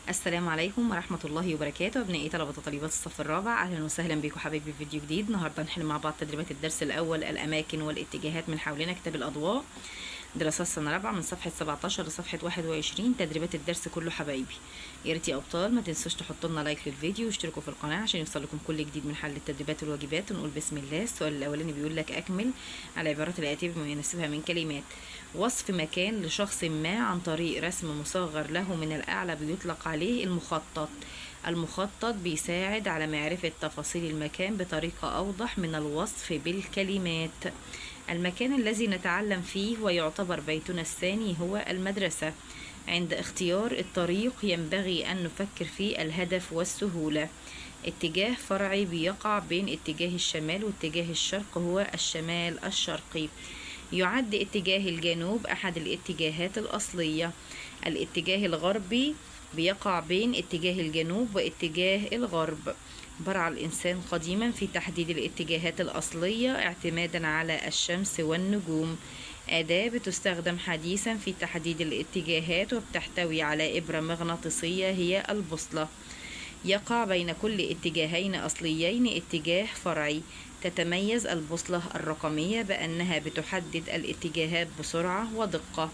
السلام عليكم ورحمة الله وبركاته أبنائي طلبة وطالبات الصف الرابع، أهلا وسهلا بكم حبايبي في فيديو جديد. النهاردة نحل مع بعض تدريبات الدرس الأول الأماكن والاتجاهات من حولنا، كتاب الأضواء، دراسات سنة رابعة، من صفحة 17 لصفحة 21. تدريبات الدرس كله حبايبي. يا ريت يا أبطال ما تنسوش تحطوا لنا لايك للفيديو واشتركوا في القناة عشان يوصل لكم كل جديد من حل التدريبات والواجبات. ونقول بسم الله. السؤال الأولاني بيقول لك أكمل على العبارات الآتية بما يناسبها من كلمات. وصف مكان لشخص ما عن طريق رسم مصغر له من الأعلى بيطلق عليه المخطط. المخطط بيساعد على معرفة تفاصيل المكان بطريقة أوضح من الوصف بالكلمات. المكان الذي نتعلم فيه ويعتبر بيتنا الثاني هو المدرسة. عند اختيار الطريق ينبغي أن نفكر في الهدف والسهولة. اتجاه فرعي بيقع بين اتجاه الشمال واتجاه الشرق هو الشمال الشرقي. يعد اتجاه الجنوب أحد الاتجاهات الأصلية. الاتجاه الغربي بيقع بين اتجاه الجنوب واتجاه الغرب. برع الإنسان قديما في تحديد الاتجاهات الأصلية اعتمادا على الشمس والنجوم. أداة بتستخدم حديثا في تحديد الاتجاهات وبتحتوي على إبرة مغناطيسية هي البوصلة. يقع بين كل اتجاهين أصليين اتجاه فرعي. تتميز البوصلة الرقمية بأنها بتحدد الاتجاهات بسرعة ودقة.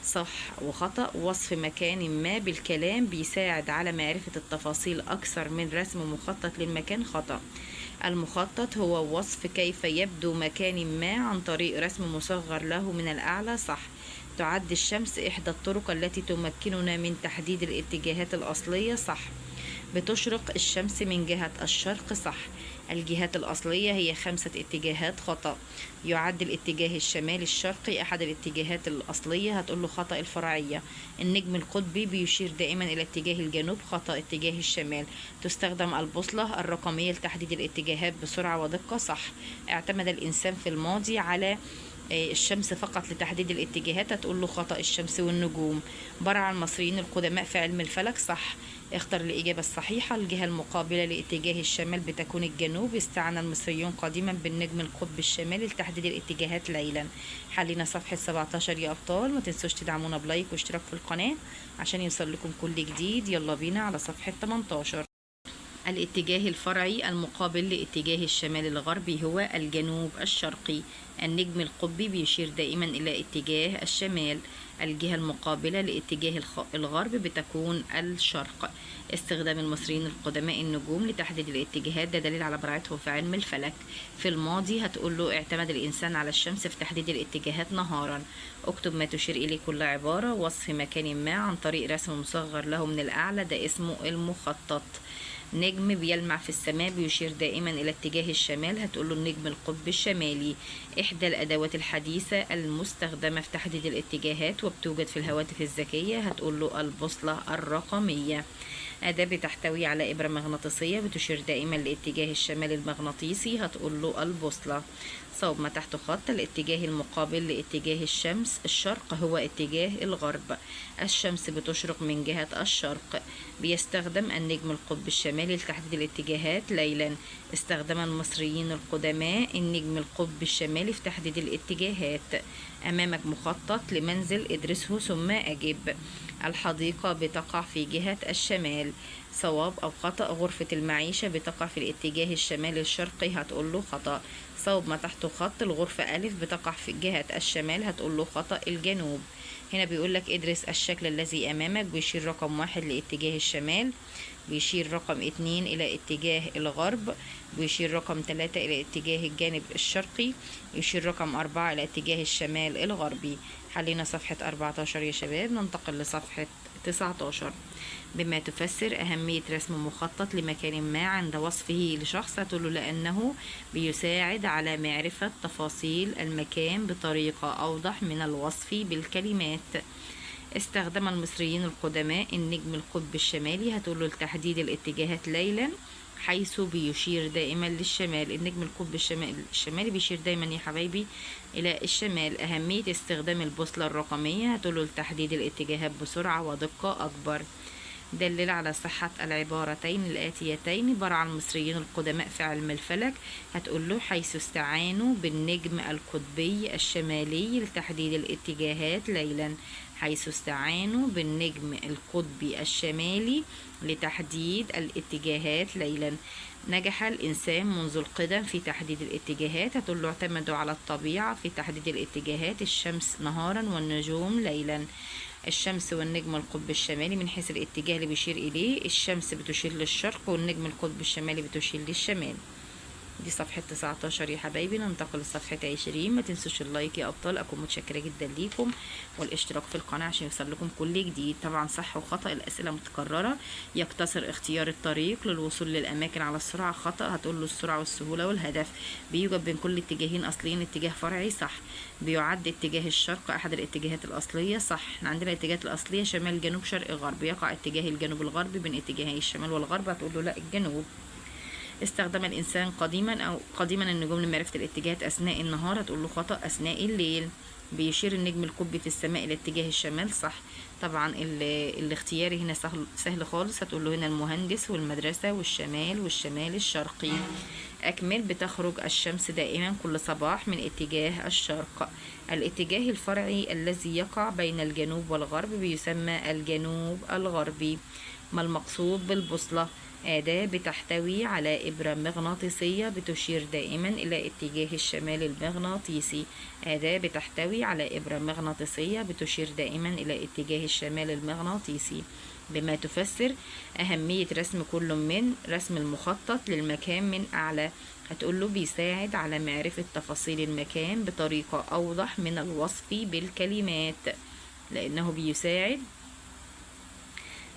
صح وخطأ. وصف مكان ما بالكلام بيساعد على معرفة التفاصيل أكثر من رسم مخطط للمكان. خطأ. المخطط هو وصف كيف يبدو مكان ما عن طريق رسم مصغر له من الأعلى. صح. تعد الشمس إحدى الطرق التي تمكننا من تحديد الاتجاهات الأصلية. صح. بتشرق الشمس من جهة الشرق. صح. الجهات الأصلية هي 5 اتجاهات. خطأ. يعد الاتجاه الشمالي الشرقي أحد الاتجاهات الأصلية. هتقول له خطأ الفرعية. النجم القطبي بيشير دائما إلى اتجاه الجنوب. خطأ، اتجاه الشمال. تستخدم البوصلة الرقمية لتحديد الاتجاهات بسرعة ودقة. صح. اعتمد الإنسان في الماضي على الشمس فقط لتحديد الاتجاهات. هتقول له خطأ، الشمس والنجوم. برع المصريين القدماء في علم الفلك. صح. اختر الإجابة الصحيحة. الجهة المقابلة لاتجاه الشمال بتكون الجنوب. استعان المصريون قديما بالنجم القطب الشمالي لتحديد الاتجاهات ليلا. حلينا صفحة 17 يا أبطال. ما تنسوش تدعمونا بلايك واشتراك في القناة عشان يوصل لكم كل جديد. يلا بينا على صفحة 18. الاتجاه الفرعي المقابل لاتجاه الشمال الغربي هو الجنوب الشرقي. النجم القطبي بيشير دائما إلى اتجاه الشمال. الجهة المقابلة لاتجاه الغرب بتكون الشرق. استخدام المصريين القدماء النجوم لتحديد الاتجاهات ده دليل على براعتهم في علم الفلك. في الماضي هتقول له اعتمد الإنسان على الشمس في تحديد الاتجاهات نهارا. اكتب ما تشير إليه كل عبارة. وصف مكان ما عن طريق رسم مصغر له من الأعلى ده اسمه المخطط. نجم بيلمع في السماء بيشير دائما إلى اتجاه الشمال. هتقول له النجم القطب الشمالي. إحدى الأدوات الحديثة المستخدمة في تحديد الاتجاهات وبتوجد في الهواتف الذكية. هتقول له البوصلة الرقمية. أداة بتحتوي على إبرة مغناطيسية بتشير دائما لاتجاه الشمال المغناطيسي. هتقول له البوصلة. صوب ما تحت خط. الاتجاه المقابل لاتجاه الشمس الشرق هو اتجاه الغرب. الشمس بتشرق من جهة الشرق. بيستخدم النجم القطب الشمالي لتحديد الاتجاهات ليلا. استخدم المصريين القدماء النجم القطب الشمالي في تحديد الاتجاهات. أمامك مخطط لمنزل ادرسه ثم أجب. الحديقة بتقع في جهة الشمال. صواب أو خطأ. غرفة المعيشة بتقع في الاتجاه الشمالي الشرقي. هتقول له خطأ. صوب ما تحته خط. الغرفة ألف بتقع في جهة الشمال. هتقول له خطأ، الجنوب. هنا بيقول لك ادرس الشكل الذي أمامك. بيشير رقم 1 لاتجاه الشمال، بيشير رقم 2 إلى اتجاه الغرب، بيشير رقم 3 إلى اتجاه الجانب الشرقي، يشير رقم 4 إلى اتجاه الشمال الغربي. حلينا صفحة 14 يا شباب. ننتقل لصفحة 19. بما تفسر أهمية رسم مخطط لمكان ما عند وصفه لشخص. هتقول له لأنه بيساعد على معرفة تفاصيل المكان بطريقة أوضح من الوصف بالكلمات. استخدم المصريين القدماء النجم القطب الشمالي. هتقول له لتحديد الاتجاهات ليلا حيث بيشير دائما للشمال. النجم القطب الشمالي بيشير دائما يا حبايبي إلى الشمال. أهمية استخدام البوصلة الرقمية. هتقول له لتحديد الاتجاهات بسرعة ودقة أكبر. دلل على صحة العبارتين الآتيتين. برع المصريين القدماء في علم الفلك. هتقول له حيث استعانوا بالنجم القطبي الشمالي لتحديد الاتجاهات ليلا. حيث استعانوا بالنجم القطبي الشمالي لتحديد الاتجاهات ليلا. نجح الإنسان منذ القدم في تحديد الاتجاهات، هتقول له اعتمدوا على الطبيعة في تحديد الاتجاهات، الشمس نهارا والنجوم ليلا. الشمس والنجم القطب الشمالي من حيث الاتجاه اللي بيشير إليه، الشمس بتشير للشرق والنجم القطب الشمالي بتشير للشمال. دي صفحة 19 يا حبايبي. ننتقل لصفحة 20. ما تنسوش اللايك يا أبطال، أكون متشكرة جدا ليكم، والاشتراك في القناة عشان يوصل لكم كل جديد. طبعا صح وخطأ، الأسئلة متكررة. يقتصر اختيار الطريق للوصول للأماكن على السرعة، خطأ، هتقول له السرعة والسهولة والهدف. بيوجد بين كل اتجاهين أصليين اتجاه فرعي، صح. بيعد اتجاه الشرق أحد الاتجاهات الأصلية، صح. احنا عندنا الاتجاهات الأصلية شمال جنوب شرق غرب، يقع اتجاه الجنوب الغربي بين اتجاهي الشمال والغرب، هتقول له لا الجنوب. استخدم الإنسان قديما النجوم لمعرفة الاتجاهات أثناء النهار، هتقول له خطأ، أثناء الليل. بيشير النجم القطبي في السماء إلى اتجاه الشمال، صح. طبعا الاختياري هنا سهل خالص، هتقول له هنا المهندس والمدرسة والشمال والشمال الشرقي. أكمل، بتخرج الشمس دائما كل صباح من اتجاه الشرق. الاتجاه الفرعي الذي يقع بين الجنوب والغرب بيسمى الجنوب الغربي. ما المقصود بالبوصلة؟ أداة بتحتوي على إبرة مغناطيسية بتشير دائما إلى اتجاه الشمال المغناطيسي. أداة بتحتوي على إبرة مغناطيسية بتشير دائما إلى اتجاه الشمال المغناطيسي. بما تفسر أهمية رسم كل من رسم المخطط للمكان من أعلى، هتقول له بيساعد على معرفة تفاصيل المكان بطريقة أوضح من الوصف بالكلمات، لأنه بيساعد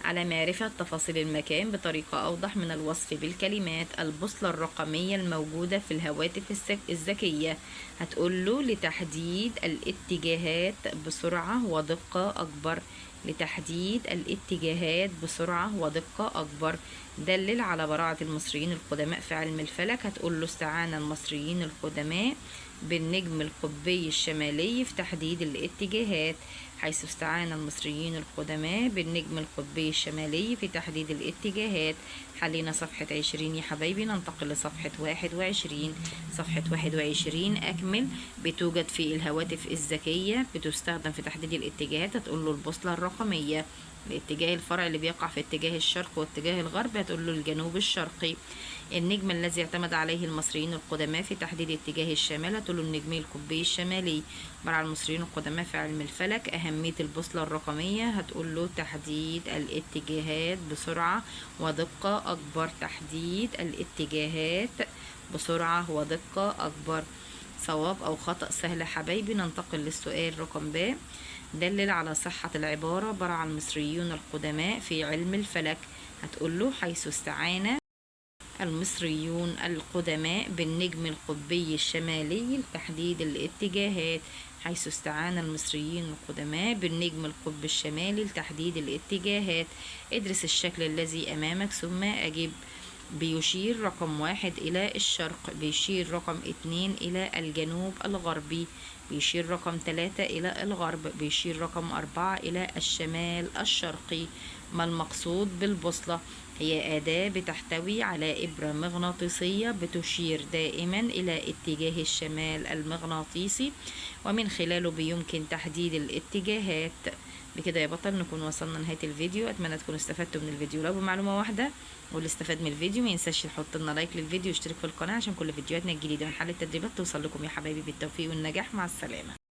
على معرفة تفاصيل المكان بطريقة أوضح من الوصف بالكلمات. البوصلة الرقمية الموجودة في الهواتف الذكية، هتقول له لتحديد الاتجاهات بسرعة ودقة أكبر. لتحديد الاتجاهات بسرعة ودقة أكبر. دلل على براعة المصريين القدماء في علم الفلك، هتقول له استعان المصريين القدماء بالنجم القطبي الشمالي في تحديد الاتجاهات، حيث استعان المصريين القدماء بالنجم القطبي الشمالي في تحديد الاتجاهات. حلينا صفحة 20 يا حبايبي، ننتقل لصفحة 21. صفحة 21 أكمل، بتوجد في الهواتف الذكية بتستخدم في تحديد الاتجاهات، هتقول له البوصلة الرقمية. الاتجاه الفرعي اللي بيقع في اتجاه الشرق واتجاه الغرب، هتقول له الجنوب الشرقي. النجم الذي اعتمد عليه المصريين القدماء في تحديد اتجاه الشمال، هتقول له النجم القطبي الشمالي. برع المصريين القدماء في علم الفلك. أهمية البوصلة الرقمية، هتقول له تحديد الاتجاهات بسرعة ودقة أكبر. تحديد الاتجاهات بسرعة ودقة أكبر. صواب أو خطأ سهل حبايبي. ننتقل للسؤال رقم ب. دلل على صحة العبارة برع المصريون القدماء في علم الفلك، هتقول له حيث استعان المصريون القدماء بالنجم القطبي الشمالي لتحديد الاتجاهات، حيث استعان المصريين القدماء بالنجم القطب الشمالي لتحديد الاتجاهات. ادرس الشكل الذي أمامك ثم أجب. بيشير رقم 1 إلى الشرق، بيشير رقم 2 إلى الجنوب الغربي، بيشير رقم 3 إلى الغرب، بيشير رقم 4 إلى الشمال الشرقي. ما المقصود بالبوصلة؟ هي أداة بتحتوي على إبرة مغناطيسية بتشير دائما إلى اتجاه الشمال المغناطيسي، ومن خلاله بيمكن تحديد الاتجاهات. بكده يا بطل نكون وصلنا لنهاية الفيديو. أتمنى تكونوا استفدتوا من الفيديو لو بمعلومة واحدة، واللي استفاد من الفيديو ما ينساش يحط لنا لايك للفيديو ويشترك في القناة عشان كل فيديوهاتنا الجديدة من حل التدريبات توصل لكم يا حبايبي. بالتوفيق والنجاح، مع السلامة.